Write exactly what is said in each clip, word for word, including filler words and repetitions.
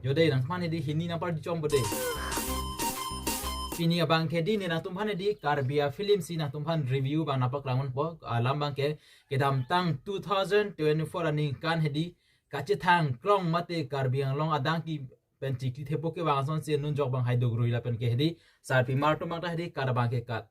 Yo dei, nangtumphan hedi hini nangpar di chom bo dei. Pini abang ke hedi ne nangtumphan hedi Karbi a-film si nangtumphan review abang nangpaklang ponpo. Alam abang ke kedamtang two thousand twenty-four aningkan hedi kachethang klong mate Karbi Anglong adang ki pen chikli thepo kevang asonsi nunjok abang haiduk rui lapen ke hedi sarpimar atum abang ta hedi kat abang ke kat.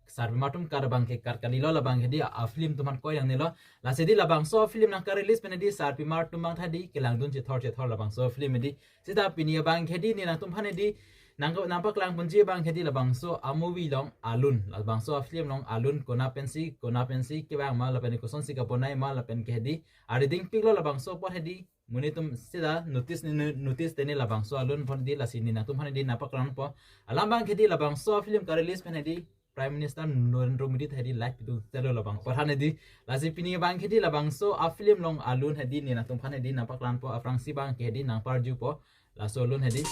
Sarpimar atum kat abang ke kat kalilo, labang hedi a-film atum aphan koi nangnelo. Lasi hedi labangso film nangka-release pen hedi sarpimar atum abang ta hedi kelangdun chethor chethor labangso film hedi. Seta pini abang hedi ne nangtumphan hedi nang nangpaklang ponji abang hedi labangso a-movie along alun, labangso a-film along alun kona pensi kona pensi kevang ma lapen kosonsi kabonai ma lapen ke hedi ariding piklo labangso apot hedi monit atum seta notice ne, notice te ne labangso alun aphan hedi. Lasi ne nangtumphan hedi nangpaklang ponpo. Alam abang ke hedi labangso film ka-release pen hedi Prime Minister Narendra Modi ta hedi live pidun telo labang apot hedi. Lasi pini abang ke hedi labangso a-film along alun hedi ne nangtumphan hedi nangpaklang ponpo. Aphrangsi abang ke hedi nangparjupo laso alun hedi.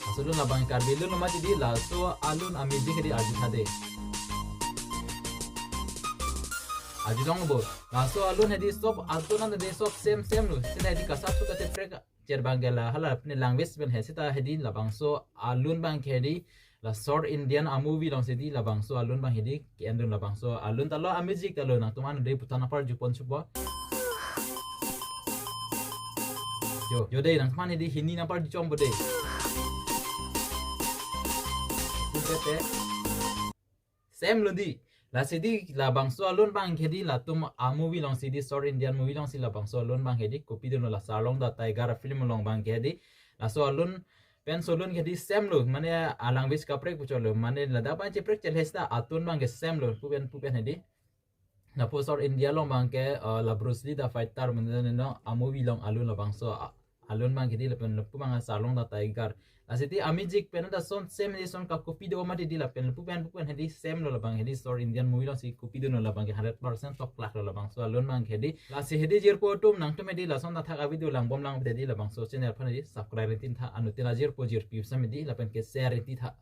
Laso alun labang Karbi alun amat hedi, laso alun a-music hedi arjutha dei. Arjulong bo. Laso alun hedi sob alun an hedi sob same same lo. Seta hedi kasap su kacheprek cher abang ke la hala apni language pen he. Seta hedi labangso alun abang ke hedi la South Indian a-movie alongsi hedi labangso alun abang hedi ke-endun, labangso alun ta lo a-music ta lo, nangtumphan hedi puthot nangparju ponpo. Yo, yo dei, nangtumphan hedi hini nangpar di chom bo dei. Pupete. Same lo dei. Lasi hedi labangso alun abang ke hedi latum a-movie alongsi hedi South Indian movie alongsi labangso alun abang ke hedi kopidunlo, la Sarlong the Tiger film along abang ke hedi. Laso alun pen laso alun ke hedi same lo, mane a-language kaprek puchotlo, mane ladak abang cheprek chel he seta atun abang ke same lo, pu pen pu pen hedi. Lapu South India along abang ke, eh, la Bruce Lee the Fighter mane no a-movie along alun labangso a-, alun abang ke hedi lapen lapu abang Sarlong the Tiger. Lasi hedi a-music pen ta son same hedi, son ka-copy do amat hedi lapen lapu pen pu pen hedi same lo, labang hedi South Indian movie alongsi kopidunlo, labang ke hundred percent toklak lo labangso alun abang ke hedi. Lasi hedi jirpo atum, nangtum hedi lason ta thak a-video langbom lang hedi labangso channel aphan hedi subscribe rinti tha, anuttin ajirpo jirpi usam hedi lapen ke share rinti tha.